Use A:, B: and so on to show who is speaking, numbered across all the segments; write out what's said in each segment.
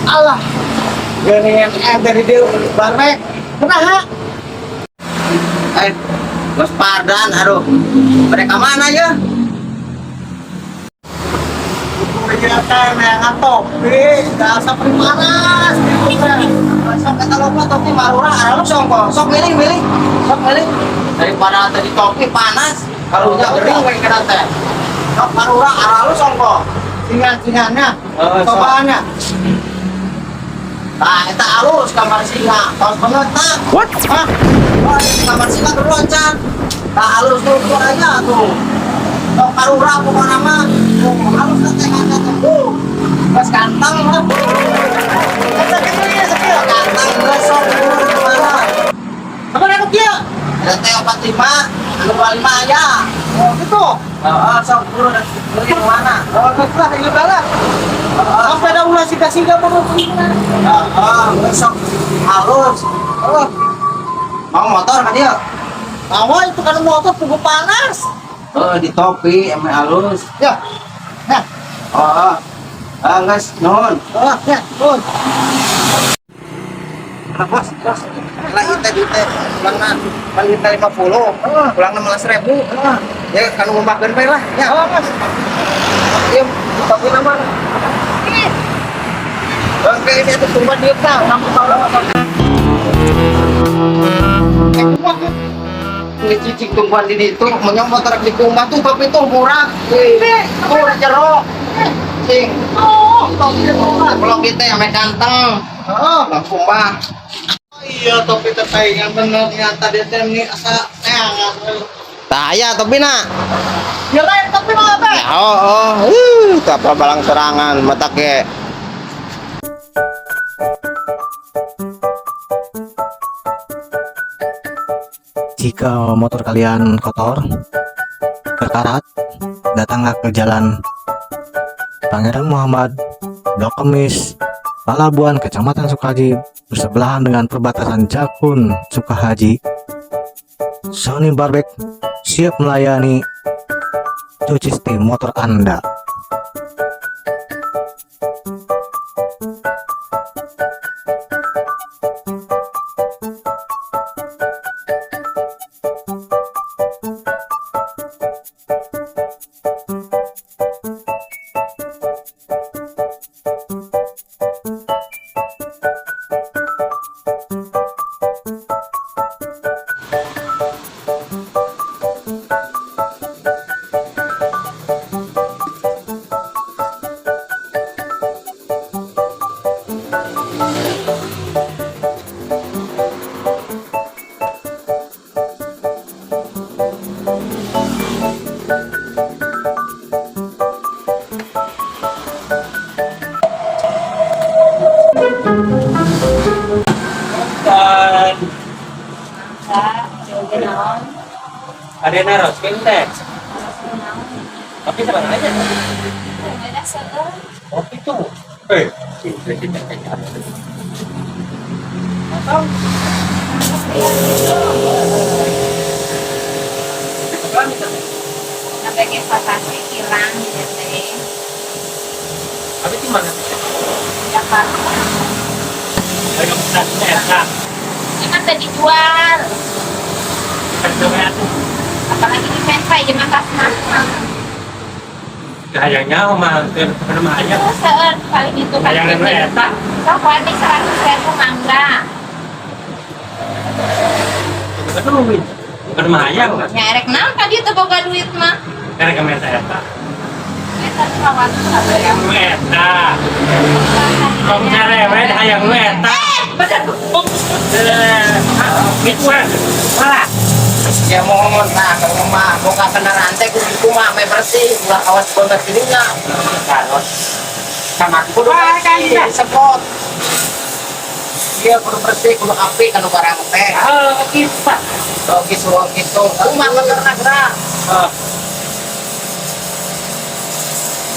A: Alah, geuningan dari dia barbek. Kumaha?
B: Eh, Bos Pardan, aduh. Mereka mana ya?
A: Iya teh neangan topi, dasar panas gitu teh.
B: Sok eta loba topi marurah, anu sok sok milih milih. Sok milih. Daripada tadi topi panas, karunya gering we kena teh. Sok marurah aralus ongko.
A: Singan-singannya,
B: Oh, sok.
A: cobaannya.
B: Nah, eta alus kamar singa. Tos banget tah.
A: What? Hah?
B: Wah, kamar singa tuh loncat. Tah alus tuh tuh aja tuh. Sok marurah pokokna mah. Tuh, alus teh teh teh. Geus ganteng lah.
A: Eta kitu ieu sakieu.
B: Ganteng geus sok mana.
A: Sabar anu kieu.
B: Eta teh 45, anu 25 aya.
A: Oh, gitu.
B: Heeh, sok buru beli nu mana?
A: Oh, geus lah ieu bala. Sampai da ulah siga-siga bodoh
B: Heeh, geus sok halus.
A: Oh,
B: Mau motor ka dieu?
A: awa itu kan motor pugu panas.
B: Oh, di topi eme halus.
A: Ya. Nah,
B: Heeh. Ah, geus nuhun.
A: oh, ya, oh.
B: Nah, bos, bos. Lah ieu teh duit teh pulangna paling teh 50, pulangna 15.000. Ya kan ngumbahkeun bae lah. Ya,
A: Oh, Mas.
B: ieu topi nama. Oke, ini tuh tumban dieu tah, urang tahu.
A: Eh, kumaha?
B: Ini cicing tumbuhan di ditu, menyong motor di kumbah tuh topi tuh murah. Tuh jero. Cing.
A: Oh, topi murah.
B: Belum kita yang ganteng.
A: Oh,
B: Belum kumbah.
A: iya topi teh palingan bener ternyata dia teh ini asa neangan.
B: Tah aya topi na.
A: Ya lain topi mah teh.
B: Ya oh oh, kapal balang serangan mata ke.
C: Jika motor kalian kotor, berkarat, datanglah ke Jalan Pangeran Muhammad, Blok Kemis, Palabuhan, Kecamatan Sukahaji, bersebelahan dengan perbatasan Jakun Sukahaji. Sony Barbek siap melayani cuci steam motor Anda.
D: Dan
E: Mangga, joge naon?
D: ada naroskeun teh. Tapi sebenarnya
E: Beda seueur.
D: kopi tuh. Eh, atau
E: Nabege sasasi kirang gitu teh.
D: Tapi di mana?
E: Jakarta.
D: Harga pesan eta.
E: Ini kan tadi dijual.
D: Harga atuh.
E: Apalagi di Penpai jeung atas mahal.
D: Hayangnya mah teu mah hayang.
E: Itu seueur paling itu kan.
D: Hayang nu eta.
E: Sok wani 100.000 mangga.
D: Aduh, bukan mah hayang lah.
E: Nya erek naon ka dieu teu boga duit mah.
D: Karena kami eta eta.
E: Eta kawan sabar.
D: Nu eta. Kong cerewet hayang nu eta.
E: Eh, bener.
D: Eh, gitu Malah.
B: Ya mohon tah kalau mah boga kendaraan teh kudu kumaha meh bersih, ulah awas banget dirinya.
D: Kalau sama
B: Kudu bersih, sepot. Iya kudu bersih, kudu api kanu barang teh.
D: Oh, kita.
B: Oh gitu, oh gitu. Kumaha motorna gerak.
D: Oh.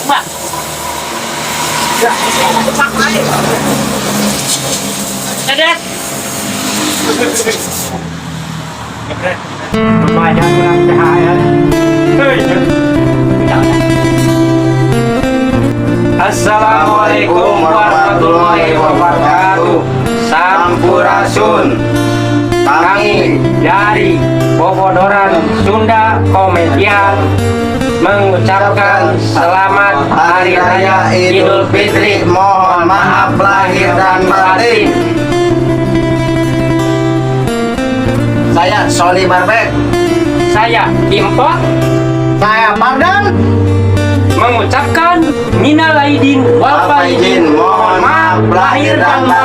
D: Mbak,
B: Ya, kumaha lain.
D: dadah. Lumayan kurang THR. Hei, Assalamualaikum warahmatullahi wabarakatuh. Sampurasun. Kami dari Bobodoran Sunda Komedian mengucapkan selamat Hari Raya Idul Fitri.
B: Mohon maaf lahir dan batin. Saya Sony Barbek.
D: Saya Impot
A: Saya Pardan.
D: Mengucapkan minal aidin wal faizin.
B: Mohon maaf lahir dan batin.